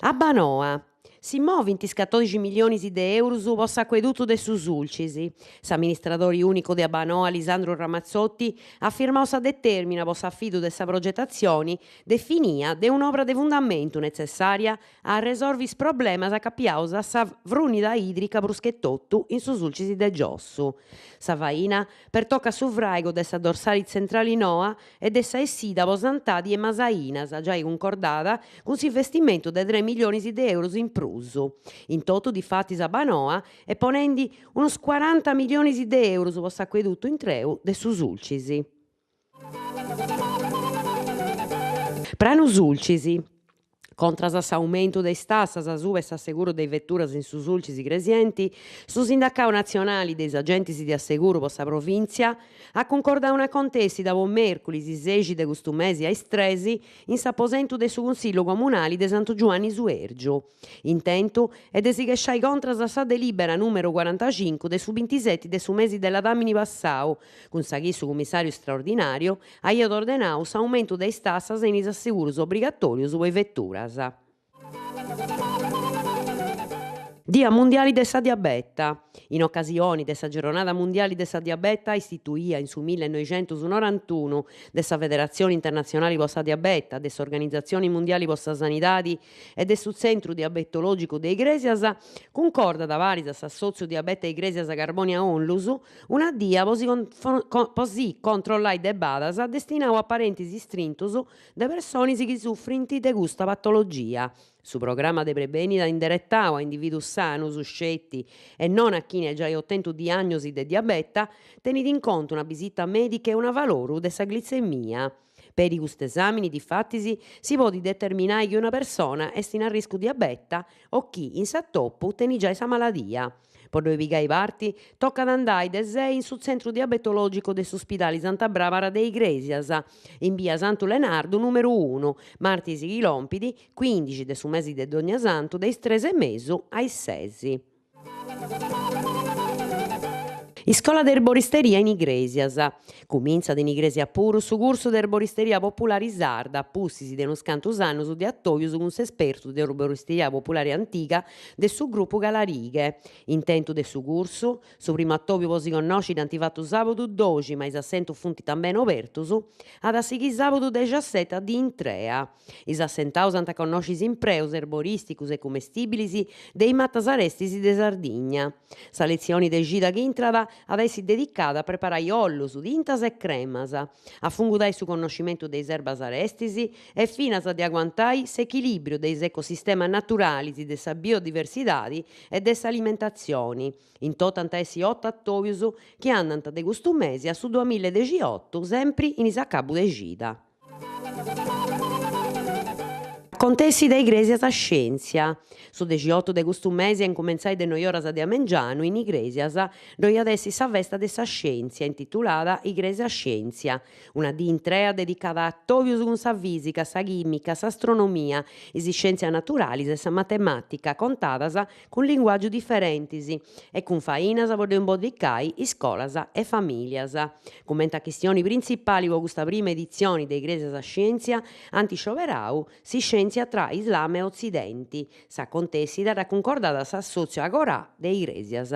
Abbanoa. Si movint is catodixi milionis de eurus po s'acuedutu de su Sulcis. S'amministradori ùnicu de Abbanoa Lisandru Ramazzotti at firmau sa detèrmina po s'afidu de sa progetatzioni definia de un'obra de fundamentu netzessària a arresolvi is problemas acapiaus a sa frunida ìdrica pruschetotu in su Sulcis de Giossu. Sa faina pertocat su fràigu de sa dorsali tzentrali noa e de sa essida po Santadi e Masainas, giai cuncordada cun s'investimentu de tres milionis de eurus in prus. In totu, difatis, Abbanoa est ponendi unus cuaranta milionis de eurus po s'acuedutu intreu de su Sulcis. Pranu Sulcis. Contras a s'aumentu de is tassas asuba 'e s'asseguru de is veturas in su Sulcis Igresienti, su Sindacau Natzionali de is Agentis de Asseguru po sa Provìntzia at cuncordau una acontèssida po mèrculis sexi de custu mesi a is tres in s'aposentu de su Cunsillu Comunali de Santu Giuanni Suèrgiu. Intentu est de si chesciai contras a sa delìbera nùmeru cuarantacincu de su bintiseti de su mesi de ladàmini passau, cun sa chi su cumissàriu straordinàriu aiat ordenau s'aumentu de is tassas in is assegurus obrigatòrius po is veturas. Dia mundiali de sa diabeta. In ocasioni de sa Giorronada mundiali de sa diabeta istituia in su millenoixentusnorantunu de sa Federatzioni Internatzionali po sa Diabeta, de s'Organizatzioni Mundiali po sa Sanidadi e de su Tzentru Diabetològicu de Igrèsias, cuncordat paris a s'Assòtziu Diabete Igrèsias Carbònia Onlus una dia po si po si controllai de badas destinau a parentis istrintus de personis chi sufrint de custa patologia. Su programa de prebènnida inderetau a individus sanus sceti e non a chini at giai otentu diàgnosi de diabeta, tenit in contu una bisita mèdica e un'avaloru de sa glitzemia. Peri custu esàmini, difatis, si podit determinai chi una persona est in arriscu diabeta o chi, in s'atopu, tenit giai sa maladia. Po ddoi pigai parti, tocat a andai de sei in su Tzentru Diabetològicu de su Spidali Santa Bràbara de Igrèsias, in bia Santu Lenardu nùmeru unu, martis chi lompit, cuìndixi de su mesi de Dognasantu de is tres e mesu a is ses. Iscola de erboristeria in Igrèsias. Cumintzat in Igrèsias puru su cursu de erboristeria populari sarda, a pustis de unus cantus annus de atòbius cun s'espertu de erboristeria populari antiga de su grupu Calarighe. Intentu de su cursu, su primu atòbiu po si connosci dd'ant fatu sàbudu doxi ma is assentus funt tambeni obertus, at a sighì sàbudu dexaseti a dì intrea. Is assentaus ant a connosci is impreus erborìsticus e cumestìbilis de is matas arestis de Sardigna. Sa letzioni de cida chi intrat at a essi dedicada a preparai ollus, tintas e cremas, a fungudai su connoscimentu de is erbas arestis e finas de aguantai s'echilìbriu de is ecosistemas naturalis, de sa biodiversidadi e de s'alimentatzioni. In totu ant a essi otu atòbius chi andant de custu mesi a su duamilla e dexiotu, sempri in is acabu de cida. Acontèssida Igrèsias Scièntzia. Su dexiotu de custu mesi a incumentzai de noi oras de a mengianu in Igrèsias ddoi at essi sa festa de sa scièntzia intitulada Igrèsias Scièntzia, una dì intrea dedicada a atòbius cun sa fìsica, sa chìmica, s'astronomia, is scièntzias naturalis e sa matemàtica contadas cun linguàgius diferentis e cun fainas po ddoi imboddicai iscolas e famìlias. Cumenti a chistioni printzipali po custa prima editzioni de Igrèsias Scièntzia ant scioberau s'iscièntzia tra Islam e Otzidenti. S'acontèssida dd'at cuncordada s'assòtziu Agorà de Igrèsias.